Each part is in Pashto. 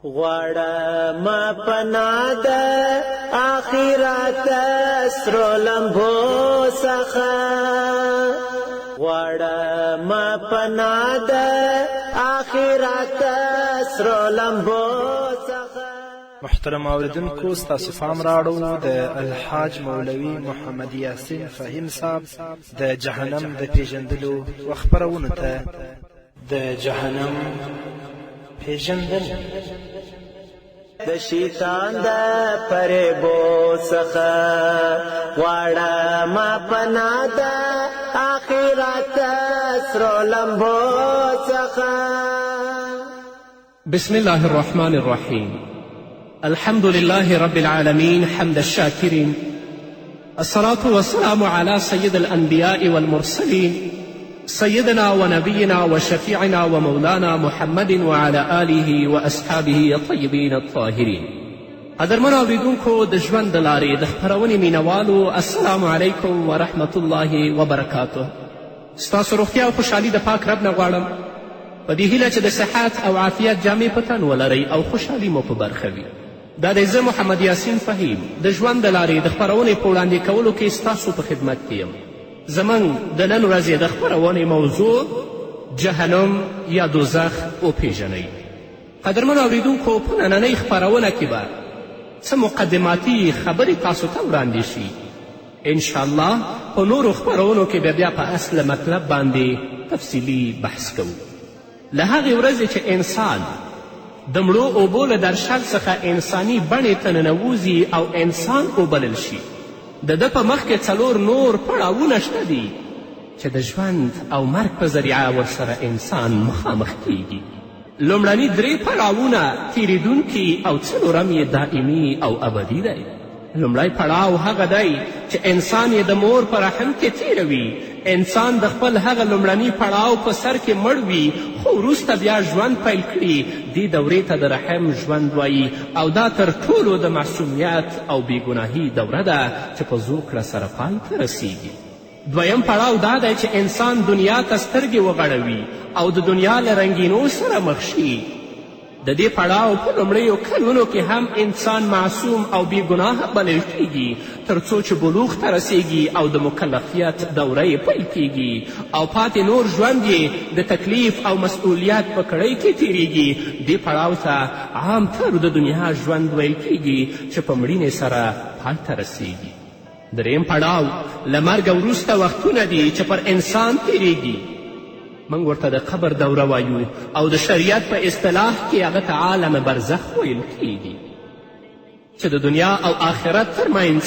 غواړم پنا د آخرت سرو لمبو څخه، غواړم پنا د آخرت سرو لمبو څخه. محترم اوریدونکو، ستاسو پام راړو د الحاج مولوي محمد یاسین فهیم صاحب د جهنم د پیژندلو و خپرونو ته. د جهنم پیژندل. د شیطان د پریبو څخه غواړم پنا د آخرت سرو لمبو څخه. بسم الله الرحمن الرحيم. الحمد لله رب العالمين، حمد الشاكرين، الصلاة والسلام على سيد الأنبياء والمرسلين، سيدنا ونبينا وشفيعنا ومولانا محمد وعلى آله وأصحابه الطيبين الطاهرين. قدرمنو اوریدونکو، د ژوند د لارې د خپرونې مینوالو، السلام علیکم ورحمت الله وبرکاته. ستاسو روغتیا او خوشحالي د پاک رب نه غواړم، په دې هیله چې د صحت او عافیت جامې په تن ولرئ او خوشحالي مو په برخه وي. دا دی زه محمد یاسین فهیم د ژوند د لارې د خپرونې په وړاندې کولو کې ستاسو په خدمت کې یم. زموږ د نن ورځې د خپرونې موضوع جهنم یا دوزخ وپیژنئ. قدرمنو اوریدونکو، په نننۍ خپرونه کې به څه مقدماتي خبرې تاسو ته وړاندې شي. انشاءالله په نورو خپرونو کې به بیا په اصل مطلب باندې تفصیلي بحث کوو. له هغې ورځې چې انسان د مړو اوبو له درشل څخه انساني بڼې ته ننوځي او انسان وبلل شي، د ده په مخ کې څلور نور پړاوونه شته دي چې د ژوند او مرګ په ذریعه ورسره انسان مخامخ کیږي. لومړني درې پړاوونه تیریدونکي او څلورم یې دائمي او ابدي دی. لومړی پړاو هغه دی چې انسان یې د مور په رحم کې تیروي. انسان د خپل هغه لومړني پړاو په سر کې مړ وي، خو وروسته بیا ژوند پیل کړي. دې دورې ته د رحم ژوند وایي او دا تر ټولو د معصومیت او بېګناهي دوره ده چې په زوکړه سره پای ته رسیږي. دویم پړاو دا دی چې انسان دنیا ته سترګې وغړوي او د دنیا له رنګینو سره مخ شي. د دې پړاو په لومړیو کلونو کې هم انسان معصوم او بېګناه بلل کیږي، تر څو چې بلوغ ته رسیږي او د مکلفیت دوره یې پیل کیږي او پاتې نور ژوند یې د تکلیف او مسؤلیت په کړۍ کې تیریږي. دې پړاو ته عام تر د دنیا ژوند ویل کیږي چې په مړینې سره پای ته رسیږي. دریم پړاو له مرګه وروسته وختونه دي چې پر انسان تیریږي. موږ ورته د قبر دوره وایو او د شریعت په اصطلاح کې هغه ته عالم برزخ ویل کیږي، چې د دنیا او آخرت ترمنځ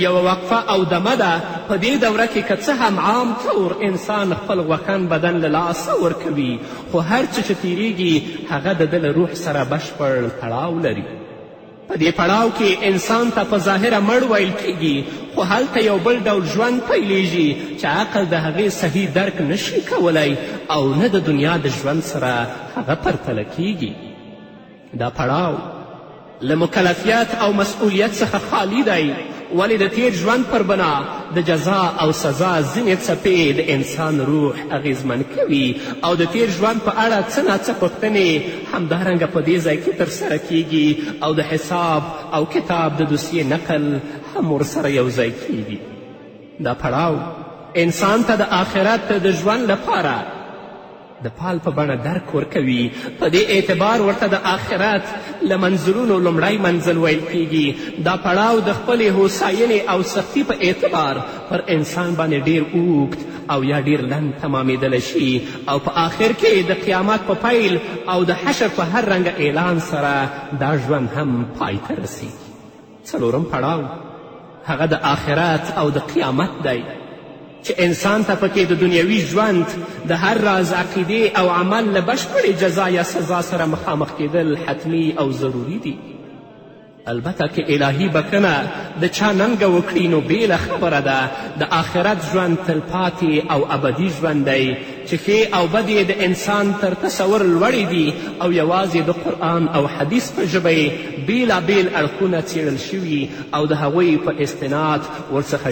یوه وقفه او دمه ده. په دې دوره کې که څه هم عام طور انسان خپل غوښن بدن له لاسه ورکوي، خو هر څه چې تیریږي هغه د ده له روح سره بشپړ تړاو لري. په دې پړاو کې انسان ته په ظاهره مړ ویل کیږي، خو هلته یو بل ډول ژوند پیلیږي چې عقل د هغې صحیح درک نشي کولی او نه د دنیا د ژوند سره هغه پرتله کیږي. دا پړاو له مکلفیت او مسؤلیت څخه خالي دی، ولې د تیر ژوند پر بنا د جزا او سزا ځینې څپې د انسان روح اغیزمن کوي او د تیر ژوند په اړه څه ناڅه پوښتنې همدارنګه په دې ځای کې ترسره کیږي او د حساب او کتاب د دوسیې نقل هم ورسره یو ځای کیږي. دا پړاو انسان ته د آخرت د ژوند لپاره د پال په بڼه درک ورکوي. په دې اعتبار ورته د آخرت له منزلونو لومړی منزل ویل کیږي. دا پړاو د خپلې هوساینې او سختی په اعتبار پر انسان باندې ډیر اوږد او یا ډیر لنډ تمامیدلی شي او په آخر کې د قیامت په پیل او د حشر په هر رنګه اعلان سره دا ژوند هم پای ته رسیږي. څلورم پړاو هغه د آخرت او د قیامت دی چې انسان ته پکې د دنیوي ژوند د هر راز عقیدې او عمل له بشپړې جزا یا سزا سره مخامخ کېدل حتمي او ضروري دي. البته که الهي بښنه د چا ننګه وکړي نو بېله خبره ده. د آخرت ژوند تلپاتې او ابدي ژوند دی چې ښې او بدې د انسان تر تصور لوړې دي او یوازې د قرآن او حدیث په ژبه یې بېلابېل اړخونه څیړل شوي او د هغوی په استناد ورڅخه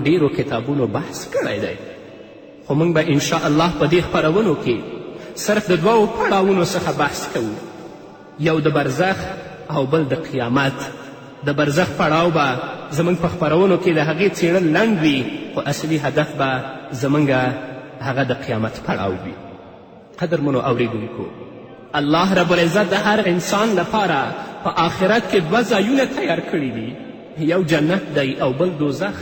ډیرو کتابونو بحث کړی دی. خو موږ به انشاءالله په دې خپرونو کې صرف د دوو پړاوونو څخه بحث کوو. یو د برزخ او بل د قیامت. د برزخ پړاو به زموږ په خپرونو کې د هغې څېړل لنډ وي، خو اصلي هدف به زموږ هغه د قیامت پړاو وي. قدرمنو اوریدونکو، الله رب العزت د هر انسان لپاره په آخرت کې دوه ځایونه تیار کړي دي، یو جنت دی او بل دوزخ.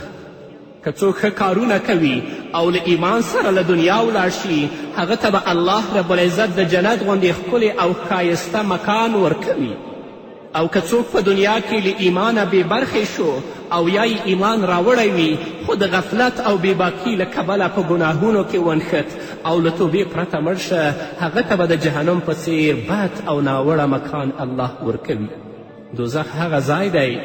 که څوک ښه کارونه کوي او له ایمان سره له دنیا ولاړ شي، هغه ته به الله رب العزت د جنت غوندې ښکلی او ښایسته مکان ورکوي. او که څوک په دنیا کې له ایمانه بې برخې شو او یا یې ایمان راوړی وي، خو د غفلت او بېباکي له کبله په ګناهونو کې ونښت او له توبې پرته مړ شه، هغه ته به د جهنم په څیر بد او ناوړه مکان الله ورکوي. دوزخ هغه ځای دی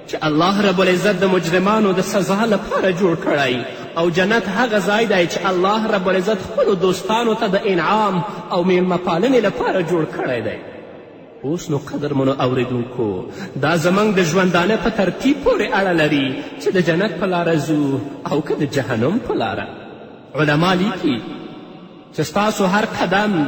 چې الله رب العزت د مجرمانو د سزا لپاره جوړ کړی، او جنت هغه ځای دی چې الله رب العزت خپلو دوستانو ته د انعام او میلمه پالنې لپاره جوړ کړی دی. اوس نو قدرمنو اوریدونکو، دا زموږ د ژوندانه په ترتیب پورې اړه لري چې د جنت په لاره ځو او که د جهنم په لاره. علما لیکي چې ستاسو هر قدم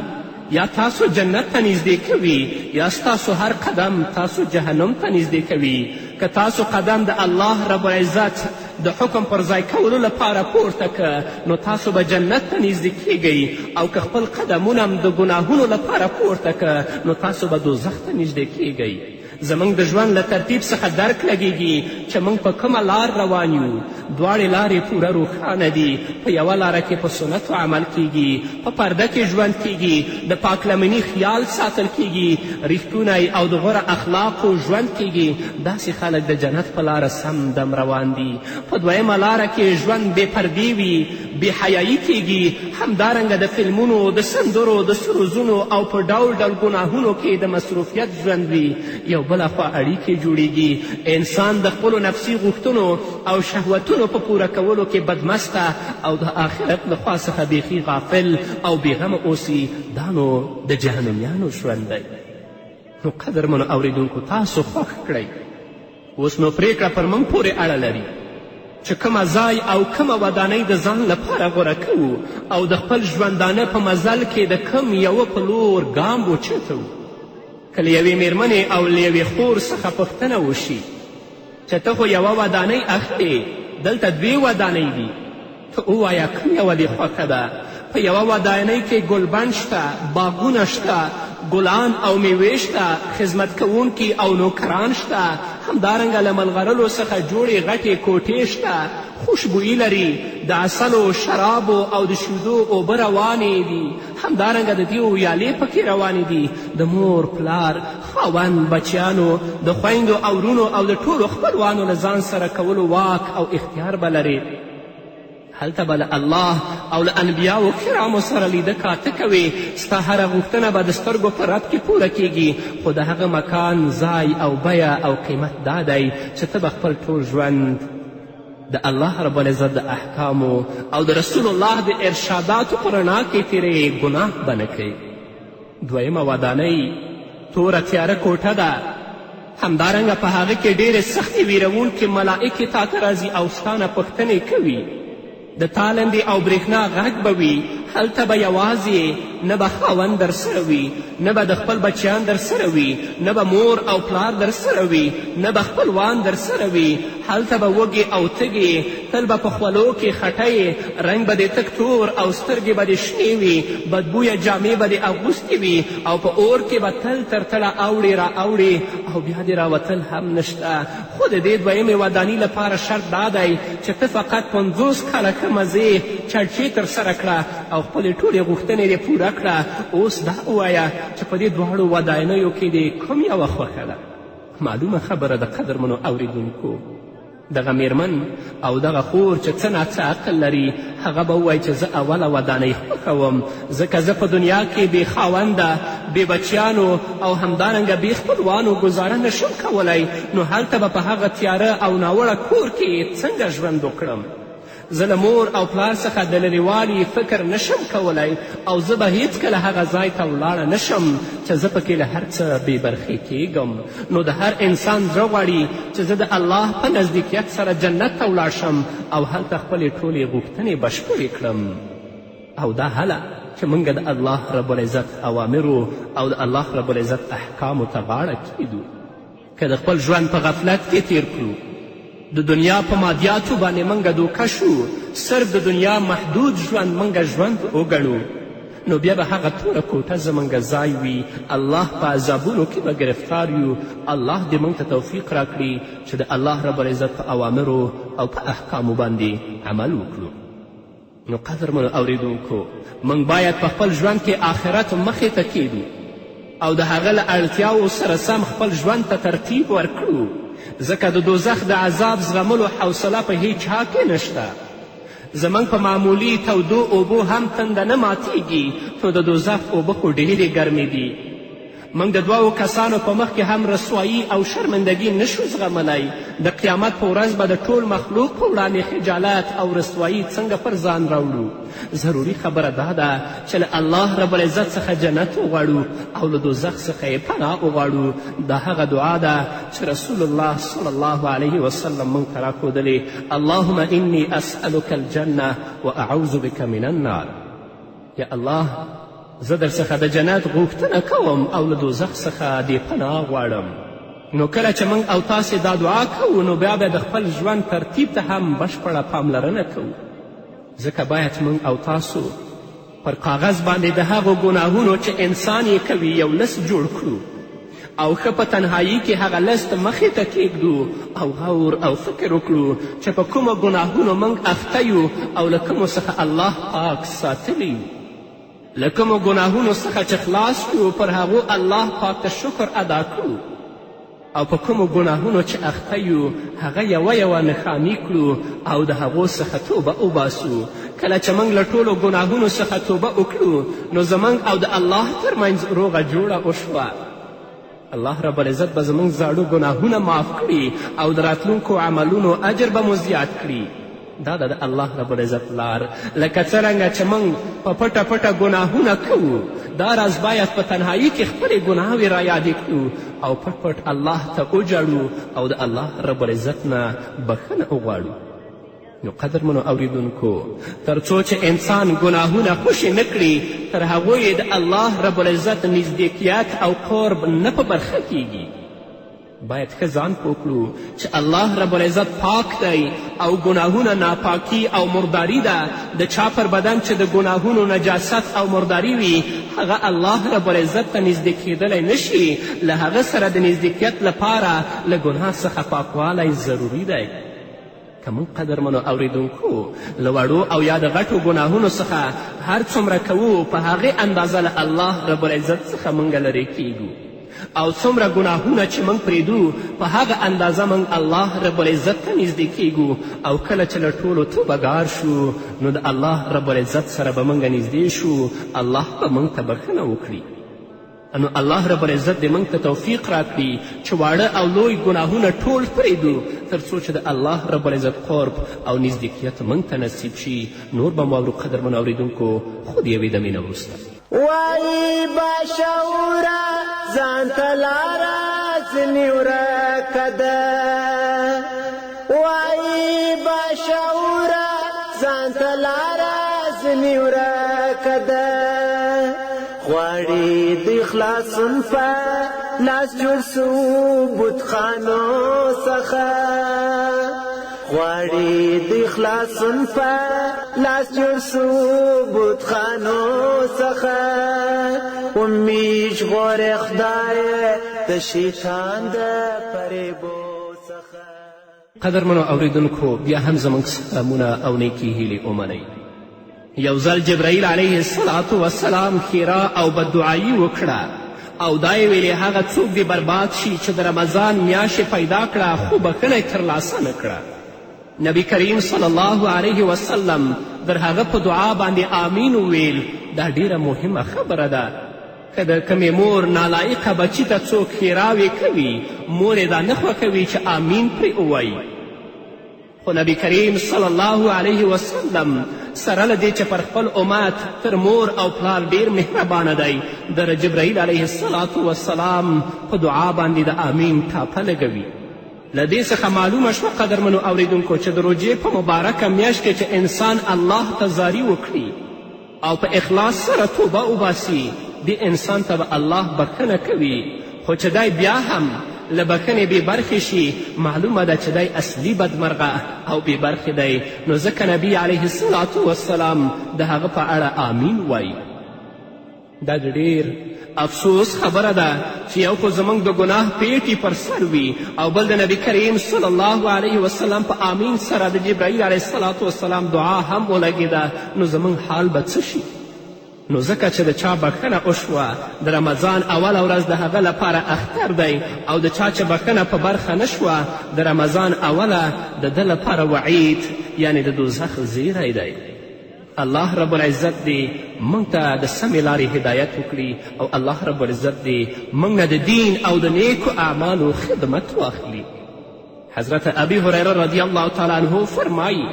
یا تاسو جنت ته نږدې کوي یا ستاسو هر قدم تاسو جهنم ته نږدې کوي. که تاسو قدم د الله رب العزت د حکم پر ځای کولو لپاره پورته که، نو تاسو به جنت ته نږدې کیږئ، او که خپل قدمونه هم د ګناهونو لپاره پورته که، نو تاسو به دوزخ ته نږدې کیږئ. زموږ د ژوند له ترتیب څخه درک لګیږي چې موږ په کومه لار روان یو. دواړې لارې پوره روښانه دي. په یوه لاره کې په سنتو عمل کیږي، په پرده کې ژوند کیږي، د پاکلمني خیال ساتل کیږي، رښتونی او د غوره اخلاقو ژوند کیږي. داسې خلک د جنت په لاره سم دم روان دي. په دویمه لاره کې ژوند بې پردې وي، بې حیایي کیږي، همدارنګه د فلمونو، د سندرو، د سروزونو او په ډول ډول ګناهونو کې د مصروفیت ژوند وي. یو بله خوا اړیکې جوړیږي. انسان د خپلو نفسي غوښتنو او شهوتونو په پوره کولو کې بدمسته او د آخرت له خوا څخه بیخي غافل او بېغمه اوسي. دا نو د جهنمیانو ژوند دی. نو قدرمنو اوریدونکو، تاسو خوښ کړئ. اوس نو پرېکړه پر موږ پورې اړه لري چې کومه ځای او کومه ودانۍ د ځان لپاره غوره کوو او د خپل ژوندانه په مزل کې د کوم یوه په لور ګام اوچتوو. که له یوې میرمنې او له یوې خور څخه پوښتنه وشي چې ته خو یوه ودانۍ اخلې، دلته دوې ودانۍ دي، ته ووایه کوم یوه دې خوښه ده؟ په یوه ودانۍ کې ګلبڼ شته، باغونه شته، ګلان او میوې شته، خدمت کوونکي او نوکران شته، همدارنګه له ملغلرو څخه جوړې غټې کوټې شته، خوشبویي لري، د عسلو، شرابو او د شیدو اوبه روانې دي، همدارنګه د دې ویالې پکې روانې دي. د مور، پلار، خاوند، بچیانو، د خویندو او وروڼو او د ټولو خپلوانو له ځان سره کولو واک او اختیار به لرې. هلته به له الله او له انبیاو کرامو سره لیده کاته کوې. ستا هره غوښتنه به د سترګو په رپ کې پوره کیږي، خو د هغه مکان ځای او بیه او قیمت دا دی چې ته به خپل ټول ژوند د الله رب العزت د احکامو او د رسول الله د ارشاداتو په رڼا کې تېرې، ګناه به نه کوې. دویمه ودانۍ توره تیاره کوټه ده، همدارنګه په هغه کې ډېرې سختې ویروونکې ملائکې تا ته راځي او ستا نه پوښتنې کوي. د تالندې او برېښنا غږ به وي. هلته به یوازې نه به خاوند در سره وي، نه به د خپل بچیان در سره وي، نه به مور او پلار در سره وي، نه به خپلوان در سره وي. هلته به وږې او تږې، تل به په خولو کې خټه، رنګ به دې تک تور او سترګې به دې شنې وي، بدبویه جامې به دې اغوستې وي، او په اور کې به تل تر تله اوړې را اوړې او بیا دې راوتل هم نشته. خو د دې دویمې وداني لپاره شرط دا دی چې ته فقط 50 کاله ښه مزې چړچې ترسره کړه او خپلې ټولې غوښتنې دې پوره کړه. اوس دا ووایه چې په دې دواړو ودانیو کې دې کوم یوه خوښه ده؟ معلومه خبره ده قدرمنو اوریدونکو، دغه میرمن او دغه خور چې څه ناڅه عقل لري هغه به ووایي چې زه اوله ودانۍ خوښوم، ځکه زه په دنیا کې بې خاونده، بې بچیانو او همدارنګه بې خپلوانو ګزاره نشم کولی، نو هلته به په هغه تیاره او ناوړه کور کې څنګه ژوند وکړم؟ زه له مور او پلار څخه د لرېوالي فکر نشم کولی او زه به هیڅکله هغه ځای ته ولاړه نشم چې زه پکې له هر څه بې برخې کیږم. نو د هر انسان زړه غواړي چې زه د الله په نزدیکیت سره جنت ته ولاړ شم او هلته خپلې ټولې غوښتنې بشپړې کړم. او دا هله چې موږ د الله رب العزت اوامرو او د الله رب العزت احکامو ته غاړه کیږدو. که د خپل ژوند په غفلت کې تیر کړو، د دنیا په مادیاتو باندې موږ دوکه شو، صرف د دنیا محدود ژوند موږ ژوند وګڼو، نو بیا به هغه توره کوټه زموږ ځای وي، الله په عذابونو کې به ګرفتار یو. الله دې موږ ته توفیق راکړي چې د الله رب العزت په اوامرو او په احکامو باندې عمل وکړو. نو قدرمنو اوریدونکو، موږ باید په خپل ژوند کې آخرت مخې ته کیږدو او د هغه له اړتیاوو سره سم خپل ژوند ته ترتیب ورکړو، ځکه د دوزخ د عذاب زغملو حوصله په هیچا کې نشته. زموږ په معمولي تودو اوبو هم تنده نه ماتیږي، نو د دوزخ اوبه خو ډېرې ګرمې دي. موږ د دوو کسانو په مخ کې هم رسوایی او شرمندګي نشو زغملی. د قیامت په ورځ به د ټول مخلوق په وړاندې خجالت او رسوایی څنګه پر ځان راوړو؟ ضروري خبره دا ده چې له الله رب العزت څخه جنت وغواړو او له دوزخ څخه یې پناه وغواړو. دا هغه دعا ده چې رسول الله صلی الله علیه وسلم موږ ته راښودلې: اللهم انی اسألک الجنة واعوذ بک من النار. یا الله، زه در څخه د جنت غوښتنه کوم او له دوزخ څخه دې پناه غواړم. نو کله چې موږ او تاسې دا دعا کوو، نو بیا به د خپل ژوند ترتیب ته هم بشپړه پاملرنه کوو، ځکه باید موږ او تاسو پر کاغذ باندې د هغو ګناهونو چې انسان یې کوي یو لست جوړ کړو او ښه په تنهایی کې هغه لست مخې ته کیږدو او غور او فکر وکړو چې په کومو ګناهونو موږ اخته یو او له کومو څخه الله پاک ساتلي یو. له کومو ګناهونو څخه چې خلاص یو پر هغو الله پاک ته شکر ادا کړو، او په کومو ګناهونو چې اخته یو هغه یوه یوه نښاني کړو او د هغو څخه توبه وباسو. کله چې موږ له ټولو ګناهونو څخه توبه وکړو، نو زموږ او د الله ترمنځ روغه جوړه وشوه. الله رب العزت به زموږ زاړه ګناهونه معاف کړي او د راتلونکو عملونو اجر به مو زیات کړي. دا ده د الله رب العزت لار. لکه څرنګه چې موږ په پټه پټه ګناهونه کوو، دا راز باید په تنهایی کې خپلې ګناهوې رایادې کړو او پټ پټ الله ته وژاړو او د الله رب العزت نه بښنه وغواړو. نو قدرمنو اوریدونکو، تر څو چې انسان ګناهونه خوشې نه کړي، تر هغو یې د الله رب العزت نزدېکیت او قرب نه په برخه کیږي. باید ښه ځان پوه کړو چې الله رب العزت پاک دی او ګناهونه ناپاکي او مرداري ده. د چا پر بدن چې د ګناهونو نجاست او مرداري وي، هغه الله رب العزت ته نږدې کیدلی نشي. له هغه سره د نزدېکیت لپاره له ګناه څخه پاکوالی ضروري دی. که موږ قدرمنو اوریدونکو له وړو او یا د غټو ګناهونو څخه هر څومره کوو، په هغې اندازه له الله رب العزت څخه موږ لرې کیږو، او څومره ګناهونه چې موږ پرېږدو، په هغه اندازه موږ الله رب العزت ته نږدې کیږو. او کله چې له ټولو توبهګار شو، نو د الله رب العزت سره به موږ نږدې شو، الله به موږ ته بښنه وکړي. نو الله رب العزت دې موږ ته توفیق راکړي چې واړه او لوی ګناهونه ټول پرېږدو، تر څو چې د الله رب العزت قرب او نزدېکیت موږ ته نصیب شي. نور به مو اورو قدرمنو اورېدونکو، خو د یوې دمې نه وروسته. وایي باشعوره ځان ته لاره ځینې ورکه ده، وایي باشعوره ځان ته لاره ځینې ورکه ده، غواړي د خلاصون په لاس جوړ سو بتخانو څخه، غواړي د خلاصون په لاس جوړ سو بتخانو څخه، ومې ژغورې خدای د شیطان د فریبو څخه. قدرمنو اوریدونکو، بیا هم زموږ سلامونه او نیکې هیلې ومنئ. یو ځل جبرائیل علیه الصلاة والسلام ښېرا او بددعایي وکړه او دا یې ویلې: هغه څوک دې برباد شي چې د رمضان میاشت یې پیدا کړه خو بښنه یې ترلاسه نه کړه. نبی کریم صلی الله علیه وسلم در هغه په دعا باندې آمین وویل. دا ډیره مهمه خبره ده. که د کومې مور نالایقه بچي ته څوک ښېراوې کوي، مور یې دا نه خوښوي چې آمین پرې ووایي، خو نبی کریم صلی الله علیه وسلم سره له دې چې پر خپل امت تر مور او پلار ډیر مهربانه دی، د جبرائیل علیه الصلاة والسلام په دعا باندې د آمین ټاپه لګوي. له دې څخه معلومه شوه قدرمنو اوریدونکو چې د روژې په مبارکه میاشت کې چې انسان الله ته زاري وکړي، او په اخلاص سره توبه وباسي، دې انسان ته به الله بښنه کوي. خو چې دی بیا هم له بښنې بې برخې شي، معلومه ده چې دی اصلي بدمرغه او بې برخې دی. نو ځکه نبي علیه الصلاة والسلام د هغه په اړه آمین وایي. دا د ډېر افسوس خبره ده چې یو خو زموږ د ګناه پیټي پر سر وي او بل د نبي کریم صلی الله علیه وسلم په آمین سره د جبرائیل علیه الصلاة والسلام دعا هم ولګېده، نو زموږ حال به څه شي؟ نو ځکه چې د چا بښنه وشوه، د رمضان اوله ورځ د هغه لپاره اختر دی، او د چا چې بښنه په برخه نه شوه، د رمضان اوله د ده لپاره وعید یعنې د دوزخ زیری دی. الله رب العزت دې موږ ته د سمې لارې هدایت وکړي او الله رب العزت دې موږ نه د دین او د نیکو اعمالو خدمت واخلي. حضرت ابي هریره رضی الله تعالی عنه فرمایي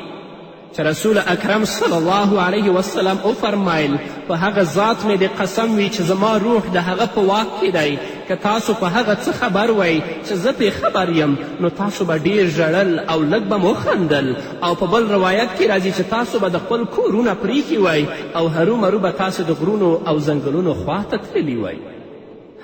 چې رسول اکرم صلی الله علیه وسلم وفرمایل: په هغه ذات مې د قسم وي چې زما روح د هغه په واک کې دی، که تاسو په هغه څه خبر وئ چې زه پرې خبر یم، نو تاسو به ډیر ژړل او لږ به مو خندل. او په بل روایت کې راځي چې تاسو به د خپل کورونه پریښي وئ او هرومرو به تاسو د غرونو او ځنګلونو خواته تللي وئ.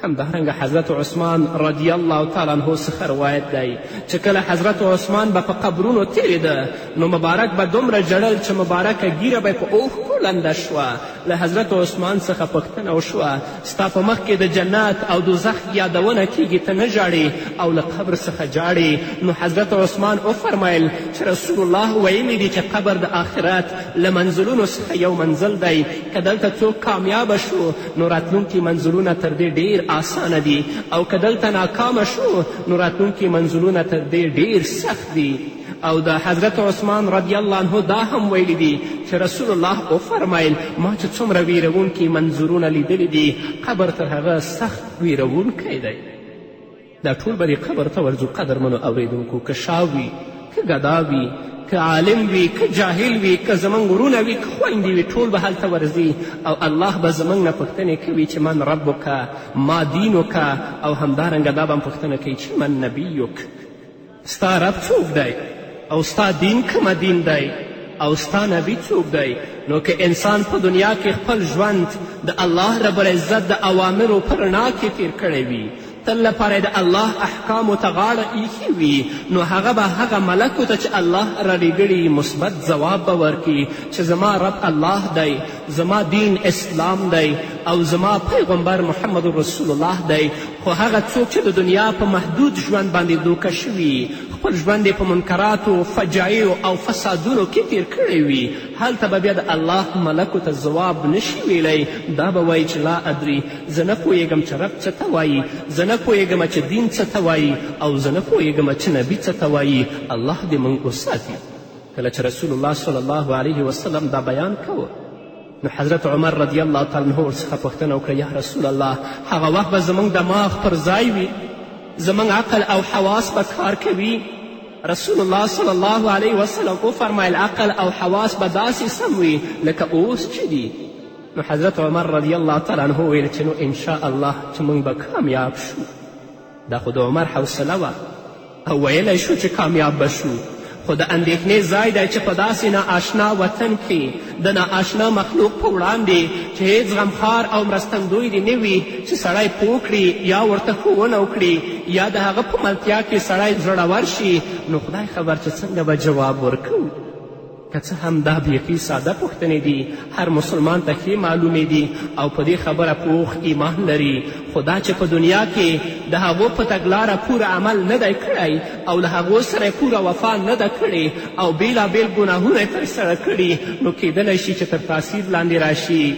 همدارنګه حضرت عثمان رضی الله تعالی عنه څخه روایت دی چې کله حضرت عثمان به په قبرونو تېرېده، نو مبارک به دومره ژړل چې مبارکه ږیره به په اوښکو لنده شوه. له حضرت عثمان څخه پوښتنه وشوه: ستا په مخ کې د جنت او دوزخ یادونه کیږي، ته نه ژاړې او له قبر څخه ژاړې؟ نو حضرت عثمان وفرمیل چې رسول الله ویلي دي چې قبر د آخرت له منزلونو څخه یو منزل دی، که دلته څوک کامیابه شو نو راتلونکي منزلونه تر دې ډیر اسانه دي، او که دلته ناکامه شو نو راتلونکي منزلونه تر دې ډیر سخت دي. او د حضرت عثمان رضی الله عنه دا هم ویلي دي چې رسول الله وفرمیل: ما چې څومره ویرونکي منظرونه لیدلي دي، قبر تر هغه سخت ویرونکی دی. دا ټول به دې قبر ته ورځو. قدرمنو اوریدونکو، که شاه وي، که ګدا وي، که عالم وي، که جاهل وي، که زموږ ورونه وي، که خویندې وي، ټول به هلته ورځي او الله به زموږ نه پوښتنې کوي چې من ربک، ما دینک، او همدارنګه دا به هم پوښتنه کوي چې من نبیک، ستا رب څوک دی او ستا دین کومه دین دی او ستا نبی څوک دی. نو که انسان په دنیا کې خپل ژوند د الله رب العزت د اوامرو په رڼا کې تیر کړی وي، تل لپاره د الله احکامو ته غاړه ایښې وي، نو هغه به هغه ملکو ته چې الله رالیږلي مثبت ځواب به ورکړي چې زما رب الله دی، زما دین اسلام دی او زما پیغمبر محمد رسول الله دی. خو هغه څوک چې د دنیا په محدود ژوند باندې دوکه شوي، خپل ژوند یې په منکراتو، فجایعو او فسادونو کې تیر کړی وي، هلته به بیا د الله ملکو ته ځواب نشي ویلی. دا به وایي چې لا ادري، زه نه پوهېږم چې رب څه ته وایي، زه نه پوهېږم چې دین څه ته وایي، او زه نه پوهېږم چې نبي څه ته وایي. الله دې موږ وساتي. کله چې رسول الله صلی الله علیه وسلم دا بیان کوه، نو حضرت عمر رضی الله تعالی عنه ورڅخه پوښتنه وکړه: یا رسول الله، هغه وخت به زموږ دماغ پر ځای وي، زموږ عقل او حواس به کار کوي؟ رسول الله صلی الله علیه وسلم وفرمیل: عقل او حواس به داسې سم وي لکه اوس چې دي. نو حضرت عمر رضی الله تعالی عنه وویل چې نو انشاء الله چې موږ به کامیاب شو. دا خو د عمر حوصله وه او ویلی شو چې کامیاب به شو، خو د اندېښنې ځای دی چې په داسې نااشنا وطن کې د نااشنا مخلوق په وړاندې چې هیڅ غمخوار او مرستندوی دې نه وي چې سړی پوه کړي یا ورته ښوونه وکړي یا د هغه په ملتیا کې سړی زړور شي، نو خدای خبر چې څنګه به جواب ورکوو. که څه هم دا بیخي ساده پوښتنې دي، هر مسلمان ته ښې معلومې دي او په دې خبره پوخ ایمان لري، خو دا چې په دنیا کې د هغو په تګلاره پوره عمل نه دی کړی او له هغو سره یې پوره وفا نه ده کړې او بېلابېل ګناهونه یې ترسره کړي، نو کیدلی شي چې تر تاثیر لاندې راشي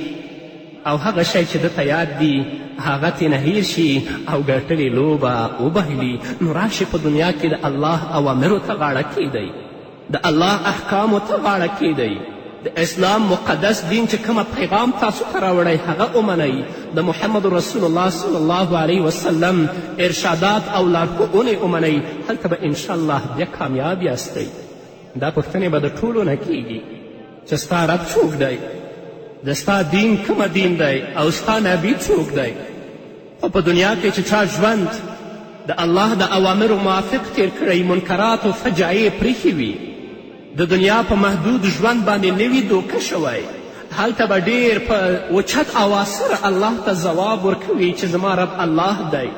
او هغه شی چې ده ته یاد دي هغه ترېنه هیر شي او ګټلې لوبه وبایلي. نو راشي په دنیا کې د الله اوامرو ته غاړه کیږدئ، د الله احکامو ته غاړه کیږدئ، د اسلام مقدس دین چې کومه پیغام تاسو ته راوړی هغه ومنئ، د محمد رسول الله صلی الله علیه وسلم ارشادات او لارښوونې ومنئ، هلته به انشاءالله بیا کامیاب یاستئ. دا پوښتنې به د ټولو نه کیږي چې ستا رب څوک دی، د ستا دین کومه دین دی او ستا نبي څوک دی. خو په دنیا کې چې چا ژوند د الله د اوامرو موافق تیر کړی، منکرات او فجایع پریښي وي، د دنیا په محدود ژوند باندې نه وي دوکه شوی، هلته به ډیر په اوچت اواز سره الله ته ځواب ورکوي چې زما رب الله دی،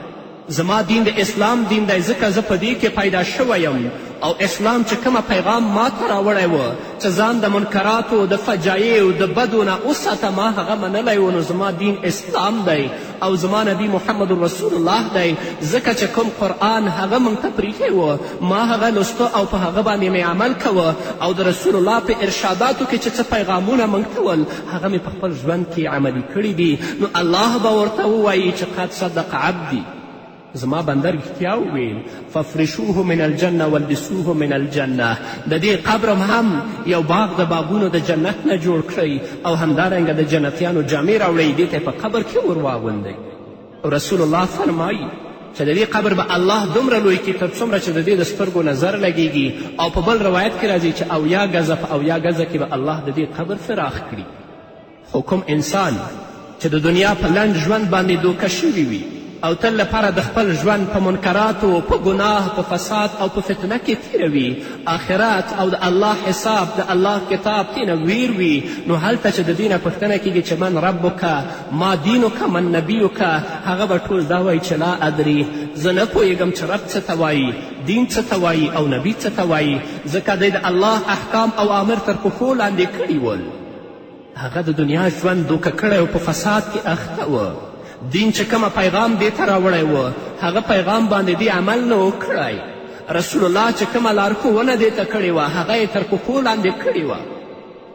زما دین د اسلام دین دی، ځکه زه په دې کې پیدا شوی یم او اسلام چې کومه پیغام ما ته راوړی و چې ځان د منکراتو، د فجایعو، د بدو نه وساته، ما هغه منلی و، نو زما دین اسلام دی او زما نبی محمد رسول الله دی، ځکه چې کوم قرآن هغه موږ ته پریښی و ما هغه لوسته او په هغه باندې مې عمل کوه او د رسول الله په ارشاداتو کې چې څه پیغامونه موږ ته ول هغه مې په خپل ژوند کې عملي کړي دي. نو الله به ورته ووایي چې قد صدق عبدي، زما بنده رښتیا وویل، فافرشوه من الجنة والبسوه من الجنة، د دې قبر هم یو باغ د باغونو د جنت نه جوړ کړئ او همدارنګه د جنتیانو جامې راوړئ، دې ته په قبر کې ور واغوندئ. رسول الله فرمایي چې د دې قبر به الله دومره لوی کړي تر څومره چې د دې د سترګو نظر لګیږي، او په بل روایت کې راځي چې 70 ګزه په 70 ګزه کې به الله د دې قبر فراخ کړي. خو کوم انسان چې د دنیا په لنډ ژوند باندې دوکه شوي وي او تل لپاره د خپل ژوند په منکراتو، په ګناه، په فساد او په فتنه کې تیروي، آخرت او د الله حساب، د الله کتاب تېنه ویر وي، نو هلته چې د دې نه پوښتنه کیږي چې من ربک، ما دینک، من نبیک، هغه به ټول دا وایي چې لا ادري، زه نه پوهېږم چې رب څه ته وایي، دین څه ته وایي او نبي څه ته وایي، ځکه دی د الله احکام او امر تر پښو لاندې کړي ول. هغه د دنیا ژوند دوکه کړی او په فساد کې اخته و. دین چې کومه پیغام دې ته راوړی و هغه پیغام باندې دې عمل نه و کړی، رسول الله چې کومه لارښوونه دې ته کړې وه هغه یې تر پښو لاندې کړې وه،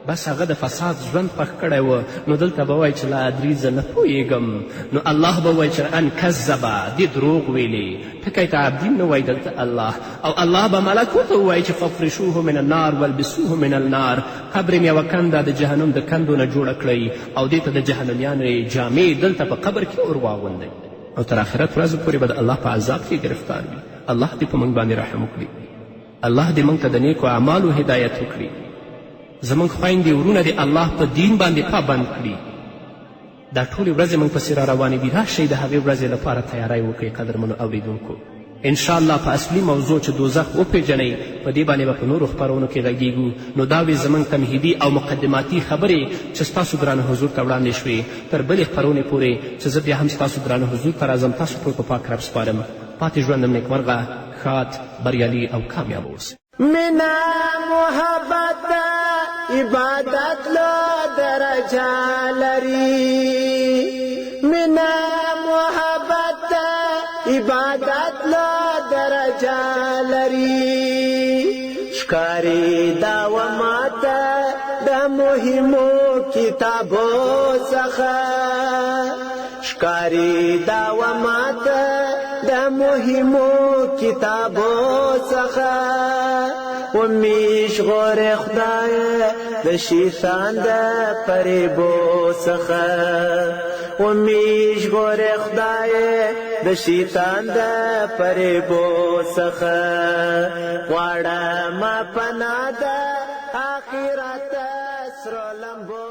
بس هغه د فساد ژوند خوښ کړی و. نو دلته به وایي چې لا ادري، زه نه پوهېږم. نو الله به وایي چې ان کذبه، دې دروغ ویلې، ټکی ته عبدي نه وایي دلته الله، او الله به ملک ورته ووایي چې فافرشوه من النار والبسوه من النار، قبر مې یوه کنده د جهنم د کندو نه جوړه کړئ او دې ته د جهنمیانو یې جامې دلته په قبر کې ور واغوندئ، او تر آخرت ورځو پورې به د الله په عذاب کې ګرفتار وي. الله دې په موږ باندې رحم وکړي، الله دې موږ ته د نیکو اعمالو هدایت وکړي، زموږ خویندې ورونه دې الله په دین باندې پابند کړي. دا ټولې ورځې موږ پسې را روانې دي، راشئ د هغې ورځې لپاره تیاری وکړئ. قدرمنو اوریدونکو، انشاءالله په اصلي موضوع چې دوزخ وپېژنئ په دې باندې به په نورو خپرونو کې غږیږو. نو دا وې زموږ تمهیدي او مقدماتي خبرې چې ستاسو درانه حضور ته وړاندې شوې. تر بلې خپرونې پورې چې زه بیا هم ستاسو درانه حضور ته راځم، تاسو ټول په پاک رب سپارم. پاتې ژوندم نیکمرغه، ښاد، بریالي او کامیاب اوسئ. مینا محبت عبادت له درجه لري، مینا محبت عبادت له درجه لري، ښکاري دا و ماته د مهمو کتابو څخه، ښکاري دا و ماته د مهمو کتابو څخه، ومې ژغورې خدای د شیطان د فریبو څخه، ومې ژغورې خدای د شیطان د فریبو څخه، غواړم پناه د آخرت سرو لمبو.